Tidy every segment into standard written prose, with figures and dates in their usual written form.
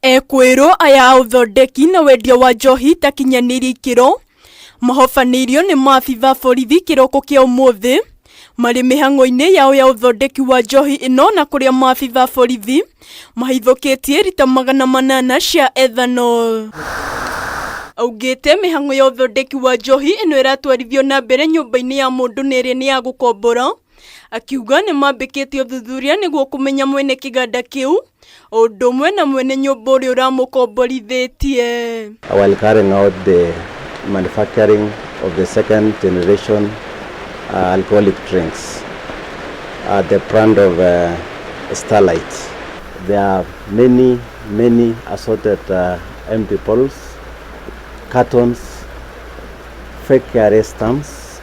Ekwĩrwo aya a ũthondeki na wendia wa njohi itakinyanĩirie ikĩro mahobanĩirio nĩ maabitha a borithi kĩroko kĩa ũmũthĩ marĩ mĩhang'o-inĩ yao ya ũthondeki wa njohi ĩno na kũrĩa maabitha a borithi mahithũkĩtie rita 800 cia ethanol. Augĩte mĩhang'o ya ũthondeki wa njohi ĩno ĩratwarithio na mbere nyũmba-inĩ ya mũndũ na ĩrĩa nĩ ya gũkombora. Akiuga nĩ mambĩkĩtie ũthuthuria nĩguo kũmenya mwene kĩganda kĩu o ũndũ ũmwe na mwene nyũmba ũrĩa ũramũkomborithĩtie. While carrying out the manufacturing of the second generation alcoholic drinks, the brand of Starlight. There are many, many assorted empty bottles, cartons, fake KRA stamps,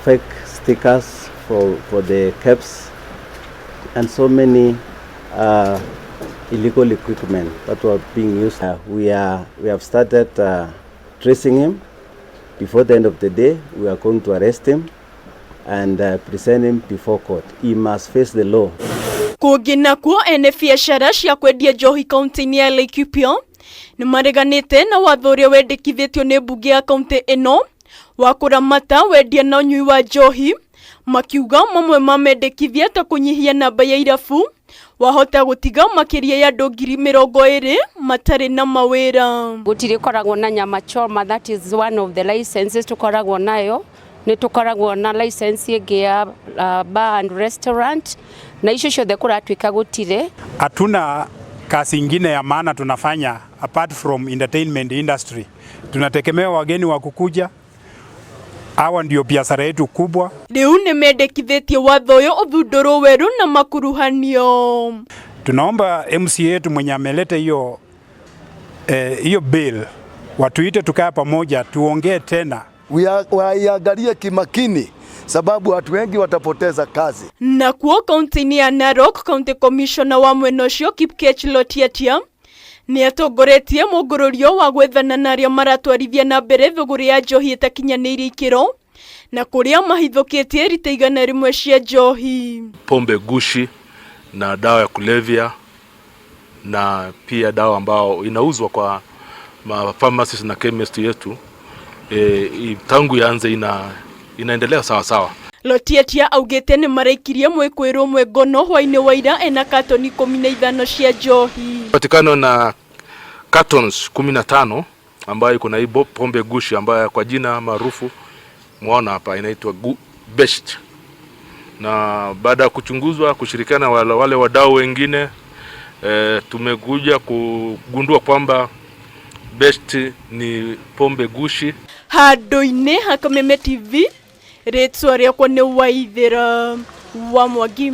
fake stickers for the caps, and so many illegal equipment that were being used. We have started tracing him. Before the end of the day, we are going to arrest him and present him before court. He must face the law. Kũngĩ nakuo ene biacara cia kwendia njohi kaunti-inĩ ya Laikipia nĩ mareganĩte na watho ũrĩa wendekithĩtio nĩ mbunge ya kaunti ĩno wa kũramata wendia na ũnyui wa njohi, makiuga mamwe ma mendekithia ta kũnyihia namba ya irabu wahota gũtiga makĩria ya andũ 20,000 matarĩ na mawĩra. Gũtirĩ koragwo na nyama choma, that is one of the licenses tũkoragwo nayo. Nĩ tũkoragwo na license ĩngĩ ya bar and restaurant, na icio ciothe kũratuĩka gũtirĩ. Hatuna kazi ingine ya maana tunafanya apart from entertainment industry. Tunategemea wageni wa kukuja, hawa ndio biashara yetu kubwa. Rĩu nĩ mendekithĩtie watho ũyũ ũthundũrwo werũ na makuruhanio. Tunaomba MCA yetu mwenye ameleta hiyo bill watuite tukae pamoja tuongee tena. Waiangalie kimakini, sababu watu wengi watapoteza kazi. Nakuo kaunti-inĩ ya Narok, County Commissioner wa mwena ũcio Kipkech Lotiatia nĩ atongoretie mũngũrũrio wa gwethana na arĩa maratwarithia na mbere thũgũrĩ ya njohi ĩtakinyanĩirie ikĩro na kũrĩa mahithũkĩtie rita 100 cia njohi. Pombe gushi na dawa ya kulevya na pia dawa ambao inauzwa kwa ma pharmacies na chemist yetu, tangu ianze inaendelea sawa sawa. Lotiatia augĩte nĩ maraikirie mwĩkũĩrwo ũmwe ngono hwainĩ wa ira ena katoni 15 cia njohi. Patikano na cartons 15 ambayo iko na hii pombe gushi ambayo kwa jina maarufu muona hapa inaitwa Best. Na baada ya kuchunguzwa kushirikiana wale wadau wengine, tumekuja kugundua kwamba Best ni pombe gushi. Handũ-inĩ ha Kameme TV, rĩtwa rĩakwa nĩ Waithĩra wa Mwangi.